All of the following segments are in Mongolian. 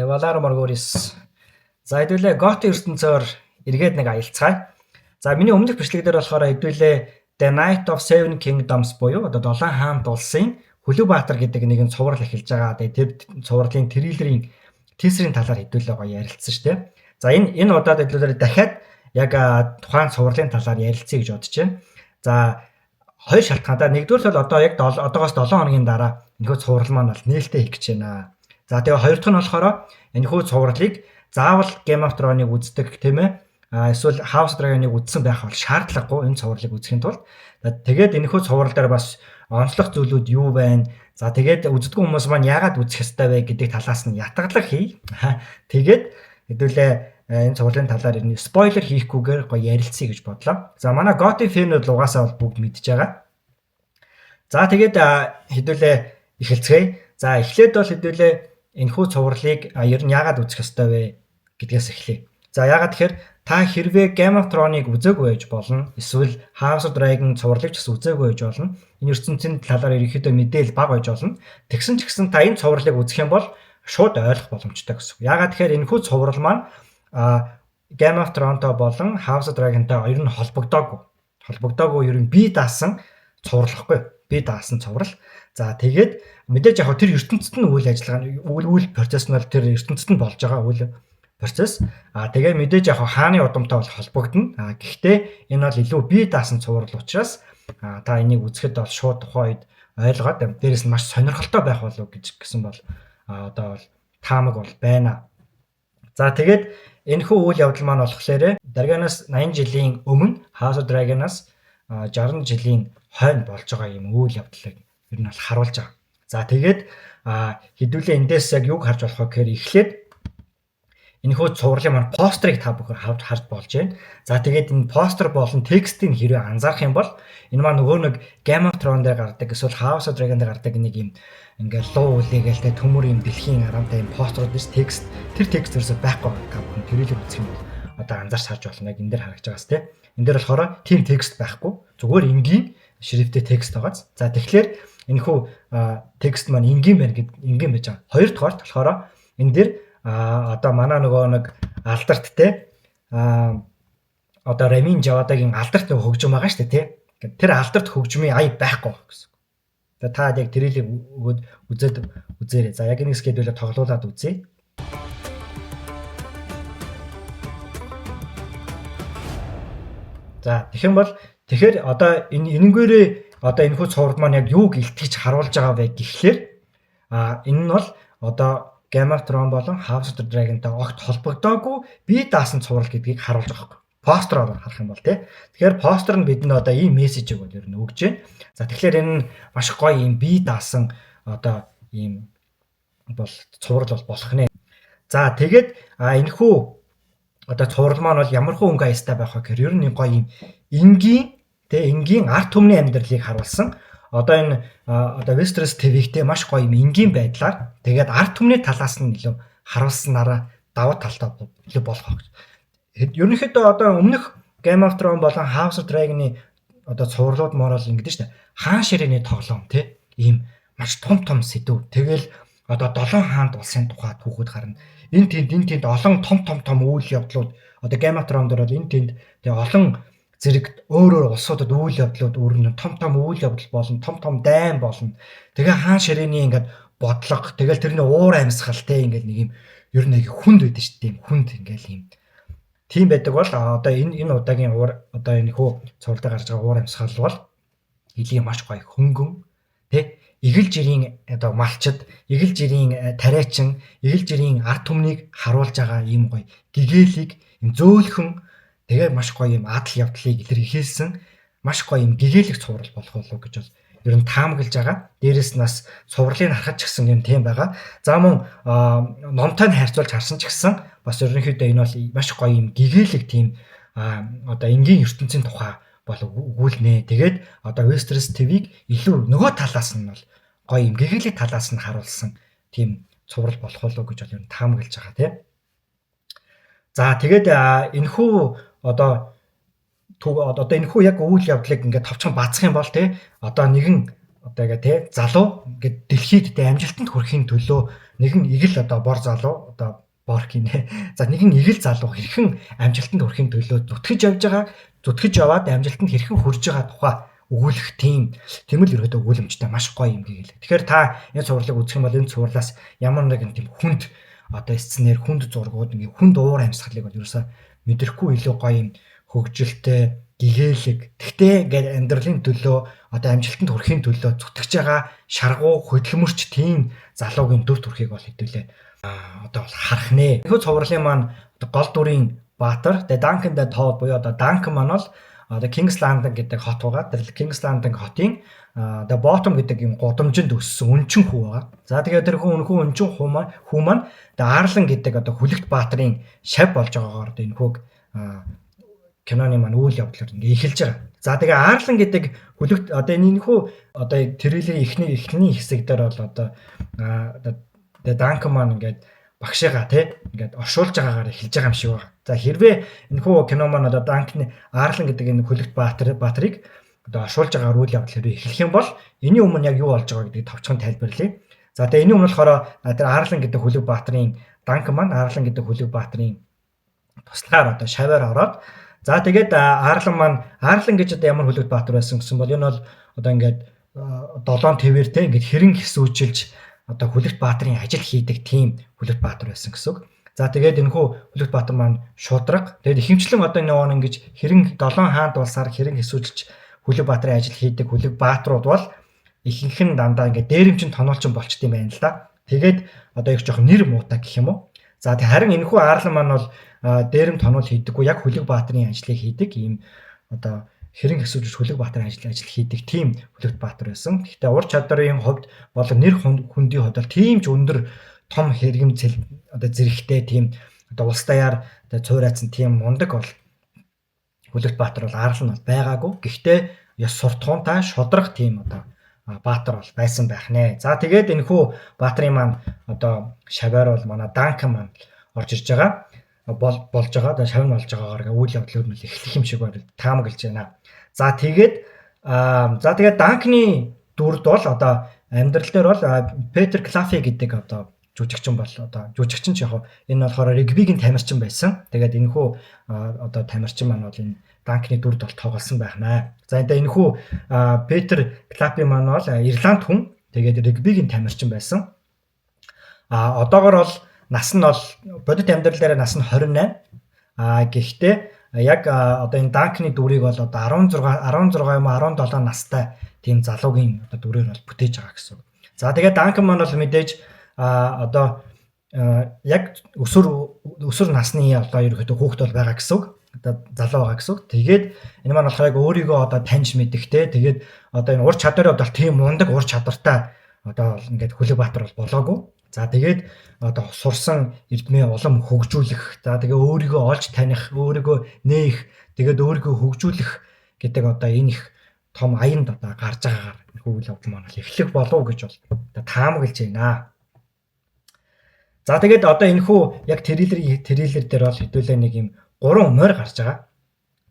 Тэгээ Valar Morghulis. За хэдүүлээ Гот ертөнцөөр эргээд нэг аялцгаая. За миний өмнөх бичлэг дээр болохоор хэдүүлээ The Knight of Seven Kingdoms буюу одоо Долоон хаант улсын Хөлөг Баатар гэдэг нэгэн цуврал эхэлж байгаа. Тэгээ тэр цувралын трейлерийн teaser-ийн талаар хэдүүлээ гоё ярилцсан шүү дээ. За энэ удаад хэдүүлээ дахиад яг тухайн цувралын талаар ярилцъя гэж бодож байна. За хоёр шалтгаантай. Нэгдүгээр бол одоо яг одоогоос 7 хоногийн дараа энэхүү цуврал маань бол нээлттэй хийх гэж байна. За тэгээ хоёр дахь нь болохоор энэхүү цувралыг заавал Game of Thrones-ыг үздэг тийм ээ. Эсвэл House of Dragon-ыг үзсэн байх бол шаардлагагүй энэ цувралыг үзэхийн тулд. Тэгээд энэхүү цуврал дээр бас онцлог зүйлүүд юу байна? За тэгээд үздэг хүмүүс маань яагаад үзэх ёстой вэ гэдэг талаас нь ятгалаг хий. Тэгээд хэдүүлээ энэ цувралын талаар энэ спойлер хийхгүйгээр гоё ярилцъя гэж бодлоо. За манай GOT fan-үүд угаасаа бол бүгд мэдж байгаа. За тэгээд хэдүүлээ эхэлцгээе. За эхлээд бол хэдүүлээ энэхүү цувралыг ер нь яагаад үзэх ёстой вэ гэдгээс эхлэе. За яагаад тэгэхээр та хэрвээ Game of Thrones-ыг үзээгүй байж болно. Эсвэл House of Dragon цувралыг ч гэсэн үзээгүй байж болно. Энэ ертөнцийн талаар ерөнхийдөө мэдээлэл бага байж болно. Тэгсэн ч гэсэн та энэ цувралыг үзэх юм бол шууд ойлгох боломжтой гэсэн. Яагаад тэгэхээр энэхүү цуврал маань Game of Thrones-той болон House of Dragon-той ер нь холбогдоогүй. Холбогдоогүй ер нь бие даасан цуврал байхгүй. Бие даасан цуврал. За тэгээд мэдээж яг тэр ертөнцид нь үйл ажиллагаа үйл процесс нь бол тэр ертөнцид нь болж байгаа үйл процесс. Тэгээ мэдээж яг хааны удамтай бол холбогдно. Гэхдээ энэ бол илүү бие даасан цуврал учраас та энийг үзэхэд бол шууд тухайн үед ойлгоод дээрэс нь маш сонирхолтой байх болов гэж гэсэн бол одоо бол таамаг бол байна. За тэгээд энэхүү үйл явдал маань болохоор Dragon-аас 80 жилийн өмнө House of Dragon-аас 60 жилийн хойно болж байгаа юм үйл явдлыг ер нь бол харуулж байгаа. За тэгээд хэдүүлээ эндээс яг юг харж болох вэ гэхээр эхлээд энэхүү цувралын маань постерыг та бүхэн харж болж байна. За тэгээд энэ постер болон текстийг хэрвээ анзаарах юм бол энэ маань нөгөө нэг Game of Thrones дээр гардаг эсвэл House of Dragon дээр гардаг нэг юм ингээл луу үлээгээл тэ төмөр юм дэлхийн арамтай юм постерууд биш текст тэр текст ерөөсөй байхгүй та бүхэн трейлер үзэх юм бол одоо анзаарч харж болно. Яг энэ дээр харагдаж байгаас тэ. Энэ дээр болохоор тийм текст байхгүй. Зүгээр энгийн шрифттэй текст байгааз. За тэгэхээр энэхүү текст маань энгийн байна гэд энгийн байж байгаа. Хоёрдугаарт болохоор энэ дээр одоо манай нөгөө нэг алдарт те одоо Рамин Жавадагийн алдарт нөгөө хөгжим байгаа шүү дээ те. Тэр алдарт хөгжмийн ая байхгүй гэсэн. Тэгээ та яг трейлерыг өгөөд үзээд үзээрэй. За яг энэ хэсгээд үлээ тоглуулад үзье. За тэгэх юм бол тэгэхээр одоо энэ энэнгээрээ одоо энэхүү цуврал маань яг юуг илтгэж харуулж байгаа вэ гэхлээр энэ нь бол одоо Game of Thrones болон House of the Dragon-тай огт холбогдоогүй бие даасан цуврал гэдгийг харуулж байгаа байхгүй. Постероор харах юм бол тий. Тэгэхээр постер нь бидэнд одоо ийм мессежийг бол ер нь өгч байна. За тэгэхээр энэ нь маш гоё ийм бие даасан одоо ийм бол цуврал бол болох нэ. За тэгээд энэхүү одоо цуврал маань бол ямархуу өнгө аястай байх вэ гэхээр ер нь гоё ийм энгийн тий энгийн ард түмний амьдралыг харуулсан. Одоо энэ одоо Westeros TV-тэй маш гоё юм энгийн байдлаар тэгээд ард түмний талаас нь илүү харуулснараа давуу талтай илүү болох байх. Ерөнхийдөө одоо өмнөх Game of Thrones болон House of Dragon-ы одоо цувралууд морол ингэдэж штэ. Хаан ширээний тоглоом тий ийм маш том том сэдв. Тэгэл одоо долоон хаант улсын тухай түүхүүд гарна. Энэ тэнд олон том том үйл явдлууд одоо Game of Thrones дээр бол энэ тэнд тэгээ олон зэрэг өөр улсуудад үйл явдлууд өрнө, том том үйл явдал болно, том том дайн болно. Тэгээ хаан ширээний ингээд бодлого, тэгэл тэрний уур амьсгал те ингээд нэг юм ер нь нэг хүнд байдаг шүү дээ. Хүнд ингээд юм. Тийм байдаг бол одоо энэ удаагийн уур одоо энэ хүү цувралд гарч байгаа уур амьсгал бол илийн маш гоё хөнгөн те эгэл жирийн одоо малчид, эгэл жирийн тариачин, эгэл жирийн ард түмнийг харуулж байгаа ийм гоё гэгээлийг юм зөөлхөн тэгээ маш гоё юм адал явдлыг илэрхийлсэн маш гоё юм гэгээлэг цуврал болох болов гэж бол ер нь таамаглаж байгаа. Дээрээс нь бас цувралыг харахад ч гэсэн юм тийм байгаа. За мөн номтой нь харьцуулж харсан ч гэсэн бас ерөнхийдөө энэ бол маш гоё юм гэгээлэг тийм одоо энгийн ертөнцийн тухай бол өгүүлнэ. Тэгээд одоо Westeros TV-г илүү нөгөө талаас нь бол гоё юм гэгээлэг талаас нь харуулсан тийм цуврал болох болов гэж бол ер нь таамаглаж байгаа тийм. За тэгээд энэхүү одоо одоо энэхүү яг үйл явдлыг ингээд товчхон бацах юм бол тий одоо нэгэн одоо ингээ тий залуу ингээд дэлхийд тэ амжилтанд хүрэхин төлөө нэгэн игэл одоо бор залуу одоо бор гинэ. За, нэгэн игэл залуу хэрхэн амжилтанд хүрэхин төлөө зүтгэж явж байгаа, зүтгэж яваад амжилтанд хэрхэн хүрж байгаа тухай өгүүлэх тийм л ерөөдөө өгүүлэмжтэй маш гоё юм гээл. Тэгэхээр та энэ цувралыг үзэх юм бол энэ цувралаас ямар нэгэн тийм хүнд одоо сценээр, хүнд зургууд, ингээ хүнд уур амьсгалыг бол ерөөсөө мэдрэхгүй, илүү гоё юм хөгжилтэй, гэгээлэг. Тэгтээ ингээд амьдралын төлөө, одоо амжилтанд хүрэхин төлөө зүтгэж байгаа шаргуу хөдөлмөрч тийм залуугийн дүр төрхийг бол хэдүүлээ одоо бол харах нэ. Энэхүү цувралын маань гол дүрийн баатар тэгээ Duncan the Tall буюу одоо Duncan маань бол одоо King's Landing гэдэг хот байгаа. Тэр King's Landing хотын одоо Bottom гэдэг юм гудамжинд өссөн өнчин хүү байгаа. За, тэгээд тэр хүн өнхүү өнчин хүү маань одоо Арлан гэдэг одоо хүлэгт баатрын шав болж байгаагаар одоо энэ хүүг киноны маань үйл явдлаар ингээ эхэлж байгаа. За, тэгээ Арлан гэдэг хүлэгт одоо энэ хүү одоо трейлерийн эхний хэсэг дээр бол одоо тэгээ Данкан маань ингээд багшигаа тий ингээд оршуулж байгаагаар эхэлж байгаа юм шиг байна. За, хэрвээ энэ хүү кино маань одоо Данкны Арлан гэдэг энэ хүлэгт баатрыг одоо оршуулж байгаа үйл явдал хэрвээ эхлэх юм бол энэний өмнө яг юу болж байгаа гэдгийг товчхон тайлбарлая. За, тэгээ энэний өмнө болохоор тэр Арлан гэдэг хүлэг баатрын Данкан маань Арлан гэдэг хүлэг баатрын туслахаар одоо шаваар ороод, за, тэгээд Арлан маань, Арлан гэж одоо ямар хүлэгт баатар байсан гэсэн бол энэ бол одоо ингээд долоон твээр те ингээд хэрэн хэсүүчилж одоо хүлэгт баатрын ажил хийдэг тийм хүлэгт баатар байсан гэсэн үг. За, тэгээд энэ хүү хүлэгт баатар маань шудраг. Тэгээд ихэвчлэн одоо нөгөө ингэж хэрэн долоон хаант улсаар хэрэн хэсүүчилж хүлэг баатрын ажил хийдэг хүлэг баатрууд бол ихэнх нь дандаа ингээд дээрэмчин тоноолчин болчт юм байна л да. Тэгээд одоо их жоох нэр муутай гэх юм уу. За, тэг харин энэ хүү Арлан маань бол дээрэм тонол хийдэггүй, яг хүлэг баатрын ажлыг хийдэг ийм одоо хэрэн хэсүүжиж хүлэг баатрын ажил хийдэг тийм хүлэгт баатар байсан. Гэхдээ ур чадрын хувьд болон нэр хүндийн хувьд бол тийм ч өндөр том хэрэгэмцэл одоо зэрэгтэй тийм одоо улс даяар одоо цуурайцсан тийм мундаг бол хүлэгт баатар бол Арлан бол байгаагүй. Гэхдээ ёс суртахуунтай, шудраг тийм одоо баатар бол байсан байх нэ. За, тэгээд энэ хүү баатрын маань одоо шаваар бол манай Данкан маань орж ирж байгаа болж байгаа. Одоо шавь нь болж байгаагаар үйл явдал нь эхлэх юм шиг байна. Таамаглаж байна. За, тэгээд Данкны дүрд бол одоо амьдрал дээр бол Петер Клафи гэдэг одоо жүжигчин бол, одоо жүжигчин ч яг энэ болохоор регбигийн тамирчин байсан. Тэгээд энэ хүү одоо тамирчин маань бол энэ Данкны дүрд бол тоглосон байх наа. За, энэ хүү Петер Клафи маань бол Ирланд хүн. Тэгээд регбигийн тамирчин байсан. А одоогор бол нас нь бол бодит амьдрал дээр нас нь 28. А гэхдээ яг одоо энэ Данкны дүрийг бол одоо 16 юм 17 настай тийм залуугийн одоо дүрээр бол бүтээж байгаа гэсэн үг. За, тэгээд Данкан маань бол мэдээж одоо яг өсвөр насны одоо ерөөхдөө хүүхэд бол байгаа гэсэн үг. Одоо залуу байгаа гэсэн үг. Тэгээд энэ маань болохоор яг өөрийгөө одоо таньж мэдэхтэй. Тэгээд одоо энэ ур чадварын хувьд бол тийм мундаг ур чадвартай одоо ингээд хүлэг баатар бол болоогүй. За, тэгээд одоо сурсан эрдмээ улам хөгжүүлэх, за, тэгээ өөрийгөө олж таних, өөрийгөө нээх, тэгээд өөрийгөө хөгжүүлэх гэдэг одоо энэ их том аянд одоо гарч байгаагаар үйл явдал маань эхлэх болов гэж бол одоо таамаглаж байна. За, тэгээд одоо энэ хүү яг трейлер дээр бол хэдүүлээ нэг юм гурван морь гарч байгаа.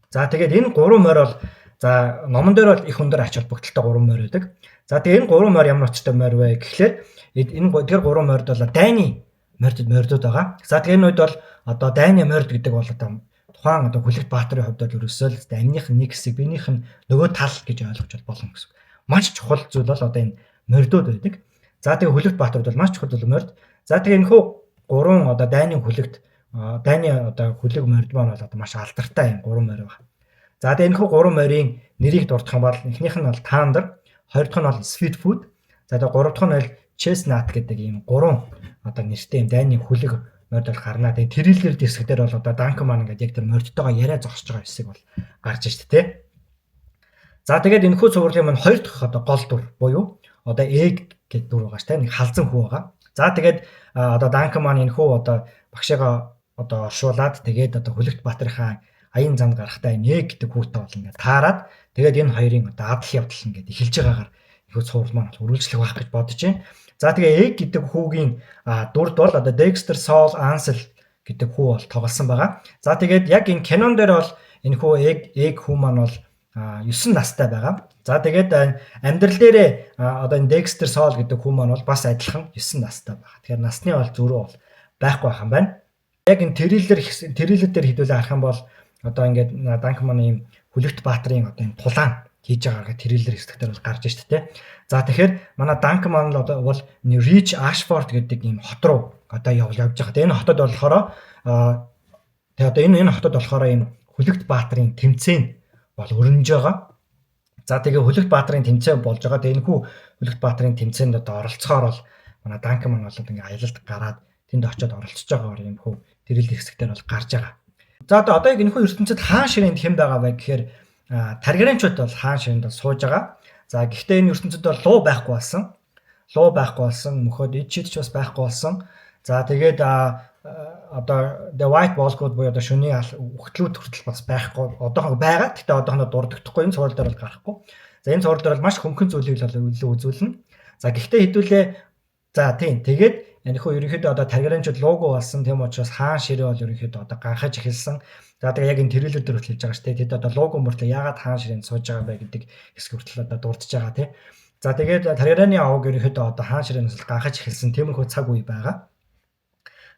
За, тэгээд энэ гурван морь бол, за, номон дээр бол их өндөр ач холбогдолтой гурван морь байдаг. За, тэгээд энэ гурван морь ямар учиртай морь вэ гэхлээр энэ тэр гурван морьд бол дайны морьдууд байгаа. За, тэгээд энэ үед бол одоо дайны морьд гэдэг бол одоо тухайн одоо хүлэгт баатрын хувьд бол ерөөсөө л амных нь нэг хэсэг, биенийх нь нөгөө тал гэж ойлгож болно гэсэн. Маш чухал зүйл бол одоо энэ морьдууд байдаг. За, тэгээ хүлэгт баатрууд бол маш чухал зүйл морьд. За, тэгээ энэ хүү гурван одоо дайны хүлэгт дайны одоо хүлэг морьд маань бол одоо маш алдартай юм гурван морь байна. За, тэгээ энэ хүү гурван морийн нэрийг дурдах юм бол эхнийх нь бол Thunder, хоёр дахь нь бол Sweetfoot, за, тэгээ гурав дахь нь бол Chestnut гэдэг ийм гурван одоо нэртэй юм дайны хүлэг морд бол гарнаа. Тэгээ трейлер хэсэг дээр бол одоо Данкан маань ингээд яг тэр мордтойгоо яриа зогсож байгаа хэсэг бол гарч шít тэ. За, тэгээд энэ хүү цувралын маань хоёр дахь одоо гол дүр буюу одоо Эгг гэдэг дүр байгаа ш тэ, нэг халзан хүү байгаа. За, тэгээд одоо Данкан маань энэ хүү одоо багшаага одоо оршуулад, тэгээд одоо хүлэгт баатрынхаа аян занд гарахтаа энэ Эгг гэдэг хүүтэй бол ингээд таарад, тэгээд энэ хоёрын одоо адал явдал ингээд эхэлж байгаагаар их цуврал маань үргэлжлэх байх гэж бодож байна. За, тэгээ Эгг гэдэг хүүгийн дүрд бол одоо Dexter Sol Ansell гэдэг хүү бол тоглосон байгаа. За, тэгээд яг энэ кинон дээр бол энэ хүү Эгг хүү маань бол 9 настай байгаа. За тэгээд амьдрал дээрээ одоо энэ Dexter Sol гэдэг хүн маань бол бас адилхан 9 настай байгаа. Тэгэхээр насны бол зөрүү бол байхгүй байх юм байна. Яг энэ трейлер дээр хэдүүлээ харах юм бол одоо ингээд Данк маань ийм Хүлэгт баатрын одоо энэ тулаан хийж байгаагаа трейлер хэсэгтэр бол гарч штэ тэ. За тэгэхээр манай Данк маань л одоо бол Rich Ashford гэдэг ийм хот руу одоо явж байгаа. Тэгээ энэ хотод болохоор тэгээ одоо энэ хотод болохоор ийм Хүлэгт баатрын тэмцээн бол өрнөж байгаа. За тэгээ Хүлэгт баатрын тэмцээн болж байгаа. Тэгээ энэхүү Хүлэгт баатрын тэмцээнд одоо оролцохоор бол манай Данк маань бол ингээ аялалд гараад тэнд очиод оролцож байгаагаар юм хүү трейлер хэсэгтэр бол гарч байгаа. За одоо яг энэхүү ертөнцид хаан ширээнд хэн байгаа вэ гэхээр Таргаренчууд бол хаан ширээнд бол сууж байгаа. За гэхдээ энэ ертөнцид бол луу байхгүй болсон. Луу байхгүй болсон. Мөхөд ид шид ч бас байхгүй болсон. За тэгээд одоо The White Walker буюу одоо шөнийн үхтлүүд хүртэл бас байхгүй. Одоохоо байгаа. Гэхдээ одоохондоо дурддаггүй. Энэ цуврал дээр бол гарахгүй. За энэ цуврал дээр бол маш хөнгөн зүйлийг л илүү үзүүлнэ. За гэхдээ хэдүүлээ за тийм тэгээд энэхүү ерөнхийдөө одоо Таргаренчууд луугүй болсон. Тийм учраас хаан ширээ бол ерөнхийдөө одоо ганхаж эхэлсэн. За тэгээ яг энэ трейлер дээр хүртэл хэлж байгаа шүү дээ. Тэд одоо луугүй мөртлөө яагаад хаан ширээнд сууж байгаа бэ гэдэг хэсэг хүртэл одоо дурдж байгаа тий. За тэгээд Таргарены овог ерөнхийдөө одоо хаан ширээнээс ганхаж эхэлсэн тиймэрхүү цаг үе байгаа.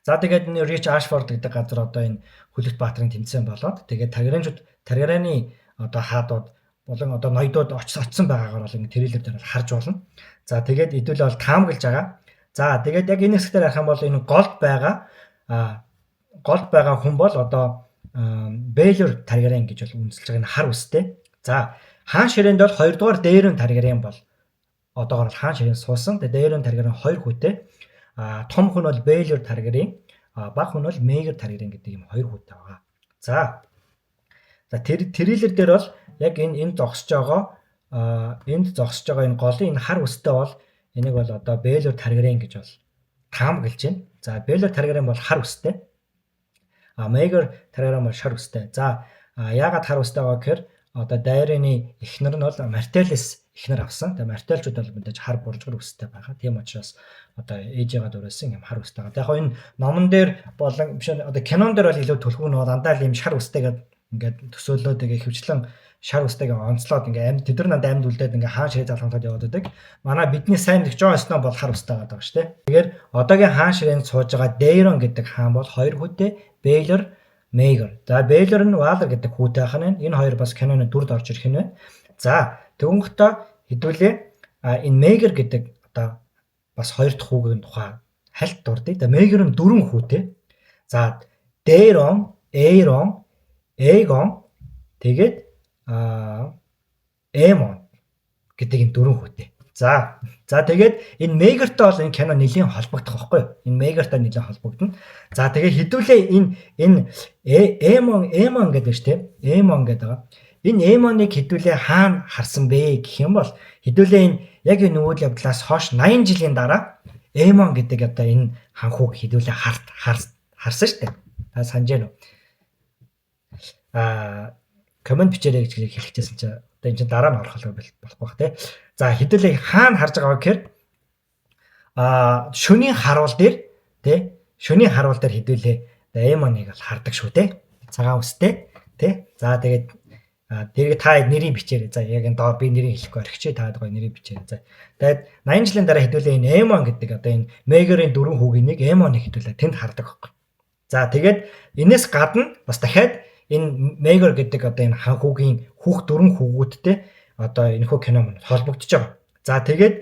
За тэгээд энэ Rich Ashford гэдэг газар одоо энэ Хүлэгт баатрын тэмцээн болоод тэгээд Таргаренчууд Таргарены одоо хаадууд болон одоо ноёдууд очсон байгаагаар бол ингэ трейлер дээр бол харж болно. За тэгээд хэдүүлээ бол таамаглаж байгаа. За тэгээд яг энэ хэсгээр харах юм бол энэ голд байгаа голд байгаа хүн бол одоо Бейлор Таргарен гэж бол үндэслэж байгаа энэ хар үстэй. За хаан ширээнд бол 2 дугаар Дээрэн Таргарен бол одоогор бол хаан ширээнд суусан. Тэгээд Дээрэн Таргарен 2 хүүтэй. Том хүн бол Бейлор Таргарен, бага хүн бол Мегер Таргарен гэдэг юм хоёр хүүтэй байгаа. За. За тэр трейлер дээр бол яг энэ энд зогсож байгаа энд зогсож байгаа энэ голын энэ хар үстэй бол энийг бол одоо Бейлор Таргарен гэж бол таамаглаж байна. За Бейлор Таргарен бол хар үстэй. Мегер Таргарен бол шар үстэй. За яагаад хар үстэй байгаа гэхээр одоо Дайрны эхнэр нь бол Мартелес эхнэр авсан. Тэгээ Мартелчууд бол мэдээж хар буржгар үстэй байгаа. Тийм учраас одоо ээжигээ дөрөөсөн юм хар үстэй байгаа. Яг энэ номон дээр болон биш одоо кинон дээр бол илүү түлхүү нөө дандаа л юм шар үстэйгээд ингээд төсөөлөө тэгээ хөвчлэн шар үстэйгээ онцлоод ингээ амьд тэд нар надад амьд үлдээд ингээ хаан ширээ залхамтаад яваад байдаг. Манай бидний сайн нэг Джон Сноо бол хар үстэй байгаа шүү дээ. Тэгэхээр одоогийн хаан ширээнд сууж байгаа Дейрон гэдэг хаан бол хоёр хүүтэй Бейлор, Мейгер. За Бейлор нь Валер гэдэг хүүтэй ах нь. Энэ хоёр бас киноны дүрд орж ирэх нь байна. За тэгүнгөтөө хэдүүлээ энэ Мейгер гэдэг одоо бас хоёр дахь хүүгийн тухай хальт дурдъя. За Мейгер нь дөрвөн хүүтэй. За Дейрон, Эйрон, Эгон тэгээд Эмон гэдэг энэ дөрвөн хүүтэй. За тэгээд энэ Мегертэй бол энэ кино нэлийн холбогдох байхгүй юу? Энэ Мегертэй нэлийн холбогдно. За тэгээд хэдүүлээ энэ Эмон гэдэг шүү дээ. Эмон гэдэг байгаа. Энэ Эмоныг хэдүүлээ хаана харсан бэ гэх юм бол хэдүүлээ энэ яг энэ үйл явдлаас хойш 80 жилийн дараа Эмон гэдэг одоо энэ ханхүүг хэдүүлээ харсан шүү дээ. Та санаж байна уу? Коммент бичээрэй гэж хэлчихсэн чинь одоо энэ чинь дараа нь орох болохгүй бах те. За хэдүүлээ хаана харж байгаа вэ гэхээр шөнийн харуул дээр те шөнийн харуул дээр хэдүүлээ Эмоныг бол хардаг шүү те. Цагаан үстэй те. За тэгээд тэрийг та нэрийг бичээрэй. За яг энэ доор би нэрийг хэлэхгүй орхичээ та гоё нэрийг бичээрэй. За тэгээд 80 жилийн дараа хэдүүлээ энэ Эмон гэдэг одоо энэ Мегерийн дөрвөн хүүгийн нэг Эмоныг хэдүүлээ тэнд хардаг байхгүй. За тэгээд энэс гадна бас дахиад энэ Мегер гэдэг одоо энэ хан хүүгийн хүүх дөрвөн хүүгүүдтэй одоо энэхүү кино маань холбогдож байгаа. За тэгээд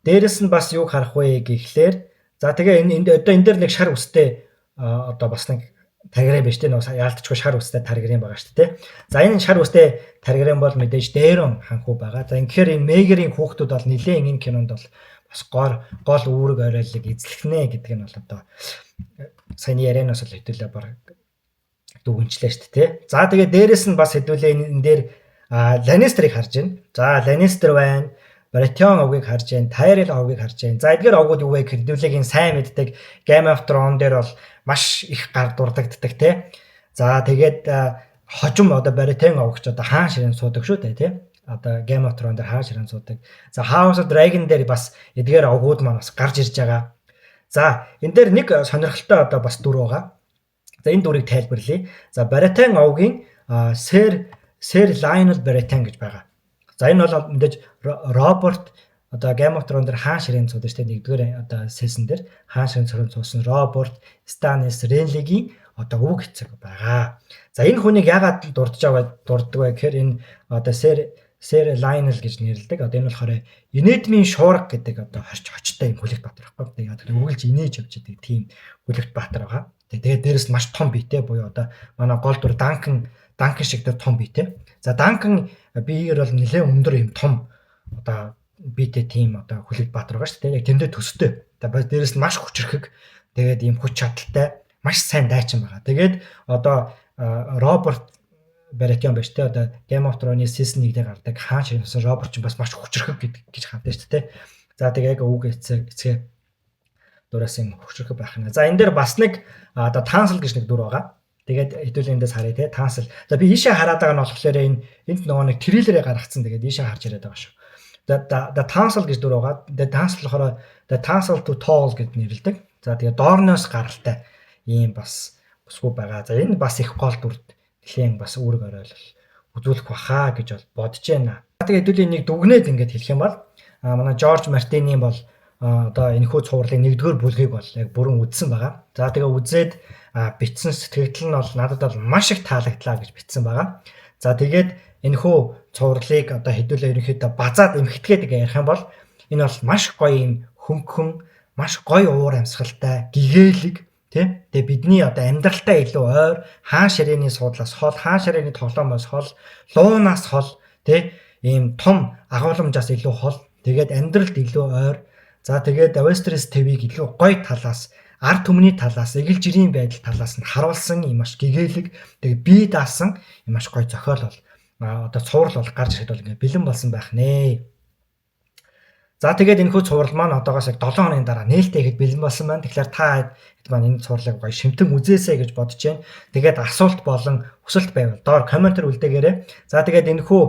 дээрэс нь бас юу харах вэ гэхлээр за тэгээ энэ одоо энэ дээр нэг шар үстэй одоо бас нэг Таргарен биш те нөө яалтчгүй шар үстэй Таргарен байгаа шүү дээ. За энэ шар үстэй Таргарен бол мэдээж Дээрон ханхүү байгаа. За ингэхээр энэ Мегерийн хүүхдүүд бол нэлээд энэ кинонд бол бас гол үүрэг оройлыг эзлэх нэ гэдэг нь бол одоо саяны ярианаас л хэдүүлээ баг дүгнчлээ шүү дээ. За тэгээ дээрэс нь бас хэдүүлээ энэ дээр Ланнистерыг харж байна. За Ланнистер байна. Баратеон овгийг харж байна, Тайрел овгийг харж байна. За эдгээр овгууд юу вэ гэхээр хэдүүлээгийн сайн мэддэг Game of Thrones дээр бол маш их гар дурдагддаг те. За тэгээд хожим одоо Баратеон овгч одоо хаан ширээн суудаг шүү дээ те. Одоо Game of Thrones дээр хаан ширээн суудаг. За House of Dragon дээр бас эдгээр овгууд маань бас гарч ирж байгаа. За энэ дээр нэг сонирхолтой одоо бас дүр байгаа. За энэ дүрийг тайлбарлая. За Баратеон овгийн Сэр Лайонел Баратеон гэж байгаа. За, энэ бол мэдээж Роберт, одоо Game of Thrones дээр хаан ширээн цуудаг шүү дээ. Нэгдүгээр одоо season дээр хаан ширээн цорын цуусан Роберт Станис Ренлигийн одоо өвөг эцэг байгаа. За, энэ хүнийг яагаад дурдж байгаа дурддаг вэ гэхээр энэ одоо Сэр Лайонел гэж нэрлэдэг. Одоо энэ болохоор инээдмийн шуурга гэдэг одоо хорч хочтой юм хүлэгт баатар байхгүй. Тэгээд үргэлж инээж явж идэг тийм хүлэгт баатар байгаа. Тэгээд дээрэс нь маш том биетэй буюу одоо манай гол дүр Данкан шиг тэр том биетэй. За, Данкан биегээр бол нэлээд өндөр юм том одоо биетэй тийм одоо хүлэгт баатар байгаа шүү дээ. Яг тэндээ төстэй. Тэгээд дээрэс нь маш хүчрхэг. Тэгээд ийм хүч чадалтай, маш сайн дайчин байгаа. Тэгээд одоо Роберт Баратеон байж тээ, одоо Game of Thrones season 1 дээр гардаг хаан ширнсэн Роберт ч бас маш хүчрхэг гэдэг гэж хандсан шүү дээ. За, тэгээ яг өвөг эцгээ дураас юм хүчрхэг байх нь. За, энэ дээр бас нэг одоо Тансал гэж нэг дүр байгаа. Тэгээд хэдүүл эндээс харъя те, Тансал. За, би ийшээ хараад байгаа нь болохоор энэ энд нөгөө нэг трейлерээ гаргацсан. Тэгээд ийшээ харж яриад байгаа шүү. The Tansel гэж дүр байгаа. The Tansel болохоор The Tansel to Tall гэд нэрлэдэг. За, тэгээд Дорноос гаралтай ийм бас бүсгүй байгаа. За, энэ бас их гол дүрд нэлээн бас үүрэг оройлол үзүүлэх баха гэж бол бодож байна. Тэгээд хэдүүлийн нэг дүгнээд ингээд хэлэх юм бол манай Жорж Мартины бол одоо энэхүү цувралын нэгдүгээр бүлгийг бол яг бүрэн үзсэн байгаа. За, тэгээ үзээд бичсэн сэтгэгдэл нь бол надад бол маш их таалагдлаа гэж бичсэн байгаа. За, тэгээд энэхүү цувралыг одоо хэдүүлээ ерөнхийдөө базаад эмхэтгээд ингээ ярих юм бол энэ бол маш гоё юм хөнгөн, маш гоё уур амьсгалтай, гэгээлэг тий. Тэгээ бидний одоо амьдралтай илүү ойр, хаан ширээний суудлаас хол, хаан ширээний тоглоомоос хол, луунаас хол тий, ийм том агуулмжаас илүү хол. Тэгээд амьдралд илүү ойр. За, тэгээд Westeros TV-г илүү гоё талаас, ард түмний талаас, эгэл жирийн байдал талаас нь харуулсан ийм маш гэгээлэг, тэгээ бие даасан ийм маш гоё зохиол бол одоо цуврал бол гарч ирэхэд бол ингээд бэлэн болсон байх нэ. За, тэгээд энэхүү цуврал маань одоогоос яг 7 хоногийн дараа нээлттэй ихэд бэлэн болсон байна. Тэгэхээр та хэд маань энэ цувралыг гоё шимтэн үзээсэй гэж бодож байна. Тэгээд асуулт болон хүсэлт байвал доор комментээр үлдээгээрэй. За, тэгээд энэхүү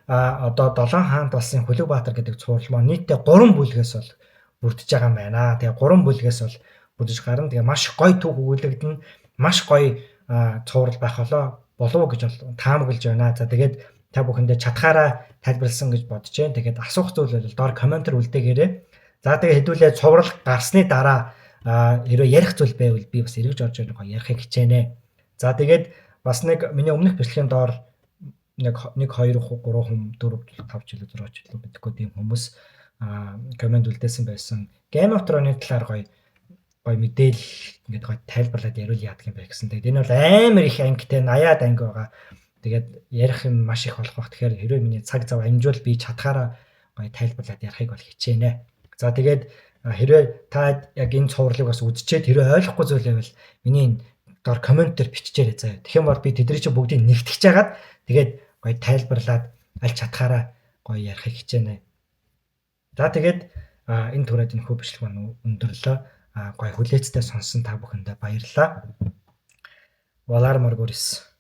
одоо Долоон хаант улсын Хүлэг Баатар гэдэг цуврал маань нийтдээ 3 бүлгээс бол бүрдэж байгаа юм байна. Тэгээ 3 бүлгээс бол бүрдэж гарна. Тэгээ маш гоё түүх өгүүлэгдэн, маш гоё цуврал байх болов гэж бол таамаглаж байна. За, тэгээд та бүхэндээ чадхаараа тайлбарласан гэж бодож байна. Тэгээд асуух зүйл бол доор комментээр үлдээгээрэй. За, тэгээд хэдүүлээ цуврал гарсны дараа хэрвээ ярих зүйл байвал би бас эргэж орж ирэх ярихыг хичээнэ. За, тэгээд бас нэг миний өмнөх бичлэгийн доор нэг 1 2 3 хүм 4 5 ч илүү 6 ч илүү мэдэхгүй тийм хүмүүс коммент үлдээсэн байсан. Game of Thrones-ы талаар гоё гоё мэдээлэл ингээд гоё тайлбарлаад яриул яадаг юм бэ гэсэн. Тэгээд энэ бол амар их ангитай, 80-аад анги байгаа. Тэгээд ярих юм маш их болох бах. Тэгэхээр хэрвээ миний цаг зав амжуул би чадхаараа гоё тайлбарлаад ярихыг бол хичээнэ. За, тэгээд хэрвээ та яг энэ цувралыг бас үзчихэд хэрвээ ойлгохгүй зүйл байвал миний энэ доор коммент дээр биччихээрэй заяа. Тэгэх юм бол би тэдний чинь бүгдийг нэгтгэж хагаад тэгээд гоё тайлбарлаад аль чадхаараа гоё ярихыг хичээнэ. За, тэгээд энэ түрээд энэ хүү бичлэг маань өндөрлөө. Гоё хүлээцтэй сонсон та бүхэндээ баярлалаа. Valar Morghulis.